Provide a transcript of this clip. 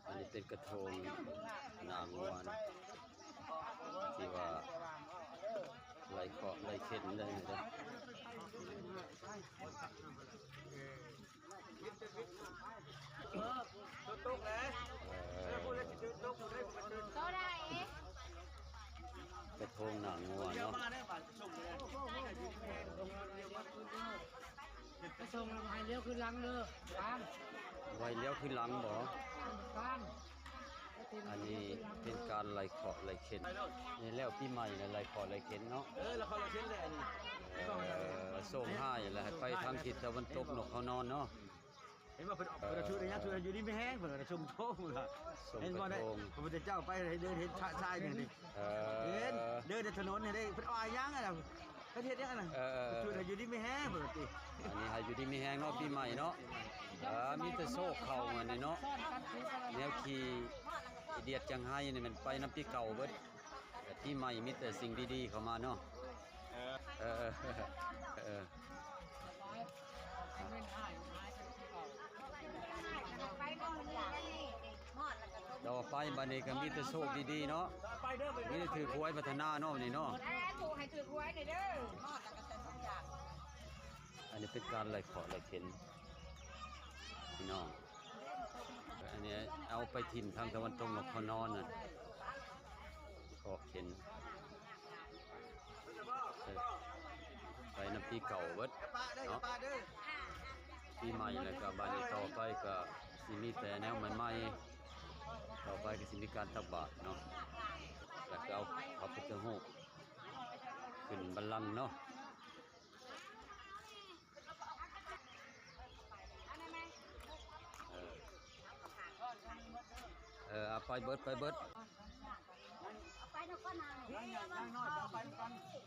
ອັນນີ້ເປັນກະທົງໜ້າງົວນະ ທີ່ວ່າໄລ່ເຄາະໄລ່ເຂັນໄດ້ເດີ. ເອີ ໂຕໃດ? ກະທົງໜ້າງົວເນາະ. ໄປສົ່ງແລ້ວໃຫ້ລ້ຽວຄືນຫຼັງເດີ ໄວ້ລ້ຽວຄືນຫຼັງບໍ? ອັນນີ້ເປັນການໄລ່ເຄາະໄລ່ເຂັນ ນີ້ແລ້ວປີໃໝ່ແລ້ວໄລ່ເຄາະໄລ່ເຂັນເນາະ. ເອີ ໄລ່ເຄາະໄລ່ເຂັນແຫຼະອັນນີ້. ເອີ ໂຊກຮ້າຍແລ້ວໃຫ້ໄປທາງທິດຕາເວັນຕົກນົກເຂົານອນເນາະ. ເຫັນບໍ່ ເພິ່ນ ເອີ ເພິ່ນເອົາຊຸດຫຍັງ ຊຸດຢູ່ດີມີແຮງ ເພິ່ນເອົາຊົງໂທງ ເຫັນບໍ່ ໄດ້ ພະພຸດທະເຈົ້າໄປໃຫ້ເດີນເຫັນຊາຍ ຊາຍນີ້ ເອີ ເຫັນເດີນໃນຖະໜົນໃຫ້ໄດ້ ເພິ່ນເອົາຫຍັງຫັ້ນນະ ເພິ່ນເຮັດຫຍັງຫັ້ນນະ ເອີ ຊຸດໃຫ້ຢູ່ດີມີແຮງ ເພິ່ນວ່າຕິ. ອັນນີ້ໃຫ້ຢູ່ດີມີແຮງເນາະ ປີໃໝ່ເນາະ. ເອີ ມີແຕ່ໂຊກເຂົ້າອັນນີ້ເນາະ ແນວຂີ້ດຽດຈັ່ງໄຫ້ນີ້ ມັນໄປນຳປີເກົ່າເບິດ. ແຕ່ປີໃໝ່ມີແຕ່ສິ່ງດີໆເຂົ້າມາເນາະ. ເອີ ເອີ ເອີ ຕໍ່ໄປບັດນີ້ກໍມີແຕ່ໂຊກດີໆເນາະ ມີແຕ່ຖືກຫວຍພັດທະນາເນາະ ນີ້ເນາະ. ສາທຸ ໃຫ້ຖືກຫວຍແດ່ເດີ. ອັນນີ້ເປັນການໄລ່ເຄາະໄລ່ເຂັນ ພີ່ນ້ອງ. ອັນນີ້ເອົາໄປຖິ້ມທາງຕາເວັນຕົກນົກເຂົານອນນະ ເຄາະເຂັນ ເອີ ໄປນຳປີເກົ່າເບິດເນາະ ປີໃໝ່. ແລ້ວກໍບາດນີ້ຕໍ່ໄປກໍຊິມີແຕ່ແນວໃໝ່ໆ ຕໍ່ໄປກໍຊິມີການຕັກບາດເນາະ ແລ້ວກໍເອົາພະພຸດທະຮູບຂຶ້ນບັນລັງເນາະ. ເອີ ເອີ ເອົາໄປເບິດ ໄປເບິດ. ເອົາໄປນຳກັນນະ ເອົາໄປນຳກັນ.